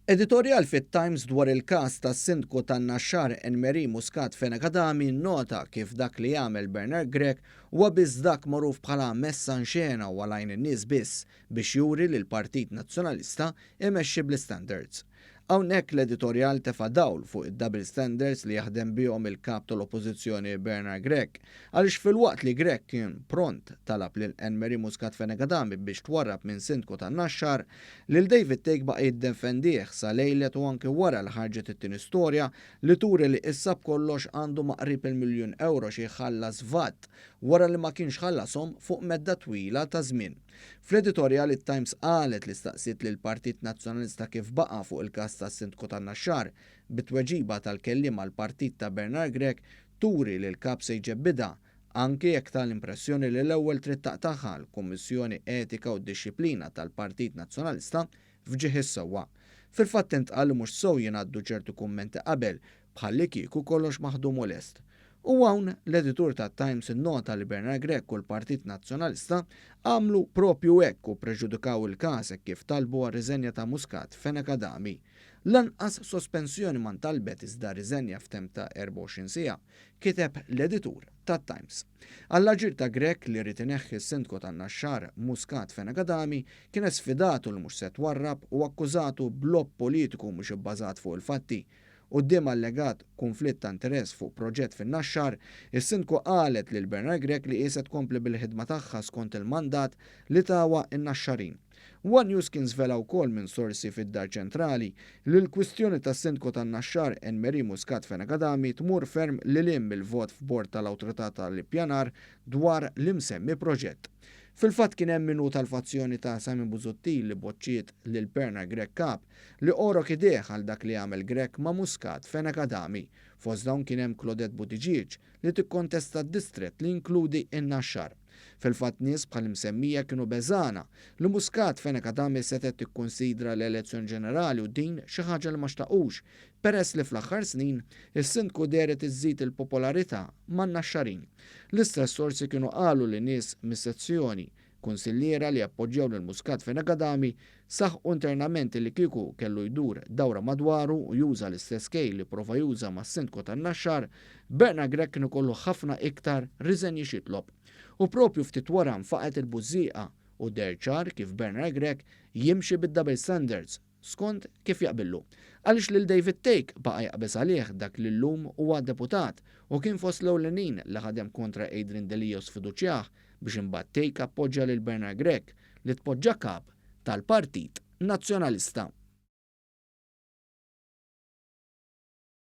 Editorjal fit-Times dwar il-każ tas-Sindku tan-Naxxar Anne-Marie Muscat Fenech Adami nnota kif dak li għamel Bernard Grech huwa biss dak magħruf bħala messa in scena u għal għajn in-nies biss biex juri li l-Partit Nazzjonalista imexxi bl-istandards. Hawnhekk l-editorjal tefa' dawl fuq id-double standards li jaħdem bihom il-Kap tal-Oppożizzjoni Bernard Grech għaliex filwaqt li Grech kien pront talab lil Anne Marie Muscat Fenech Adami biex twarrab minn Sindku tan-Naxxar, lil David Thake baqa' jiddefendih sa lejlet u anki wara li ħarġet it-tieni storja li turi li issa b'kollox għandu ma' qrib il-miljun ewro xi jħallas vat wara li ma kienx ħallashom fuq medda twila ta' żmien. Fl-editorjal it-Times qalet li staqsiet lill-Partit Nazzjonalista kif baqa' fuq il-każ tas-Sindku tan-Naxxar, bit-tweġiba tal-kelliem għall-partit ta' Bernard Grech turi li l-Kap se jġebbidha, anki jekk ta l-impressjoni li l-ewwel trid taqtagħha l-Kummissjoni Etika u Dixxiplina tal-Partit Nazzjonalista f'ġieħ is-sewwa. Fil-fatt intqal li mhux sew jingħaddu ċertu kummenti qabel bħallikieku kollox maħdum u lest. U hawn, l-editur tat-Times innota li Bernard Grech u l-Partit Nazzjonalista għamlu propju hekk u ppreġudikaw il-każ hekk kif talbu għar-riżenja ta' Muscat Fenech Adami. Lanqas sospensjoni ma ntalbet iżda riżenja f'temp ta' 24 siegħa, kiteb l-editur tat-Times. Għall-aġir ta' Grech li ried ineħħi s-Sindku tan-Naxxar Muscat Fenech Adami kienet sfidatu li mhux se twarrab u akkużatu b'logħob politiku mhux ibbażat fuq il-fatti. Quddiem allegat kunflitt ta' interess fuq proġett fin-Naxxar, is-Sindku qalet lil Bernard Grech li hi se tkompli bil-ħidma tagħha skont il-mandat li tawha n-Naxxarin. One News kien żvela wkoll minn sorsi fid-Dar Ċentrali li l-kwistjoni tas-Sindku tan-Naxxar Anne Marie Muscat Fenech Adami tmur ferm lil hinn mill-vot f'bord tal-Awtorità tal-Ippjanar dwar l-imsemmi proġett. Fil-fatt kien hemm min hu tal-fazzjoni ta' Simon Busuttil li boċċiet lil Bernard Grech Kap li għorok idejh għal dak li għamel Grech ma' Muscat Fenech Adami. Fost dawn kien hemm Claudette Buttigieg li tikkontesta d-distrett li jinkludi n-Naxxar. Fil-fatt nies bħal imsemmija kienu beżgħana li Muscat Fenech Adami setgħet tikkunsidra l-elezzjoni ġenerali u din xi ħaġa li ma xtaqux peress li fl-aħħar snin is-Sindku dehret iżżid il-popolarità man-Naxxarin. L-istess sorsi kienu qalu li nies mis-sezzjoni Kunsilliera li appoġġjaw lil Muscat Fenech Adami saħqu internament li kieku kellu jdur dawra madwaru u juża l-istess kejl li pprova juża mas-Sindku tan-Naxxar, Bernard Grech kien ikollu ħafna iktar riżenji x'jitlob. U propju ftit wara nfaqgħet il-bużżieqa u deher ċar kif Bernard Grech jimxi bid-double standards skont kif jaqbillu. Għaliex lil David Thake baqa' jaqbeż għalih dak li llum huwa deputat u kien fost l-ewlenin li ħadem kontra Adrian Delia u sfiduċjah biex imbagħad Thake appoġġja lil Bernard Grech li tpoġġa kap tal-Partit Nazzjonalista.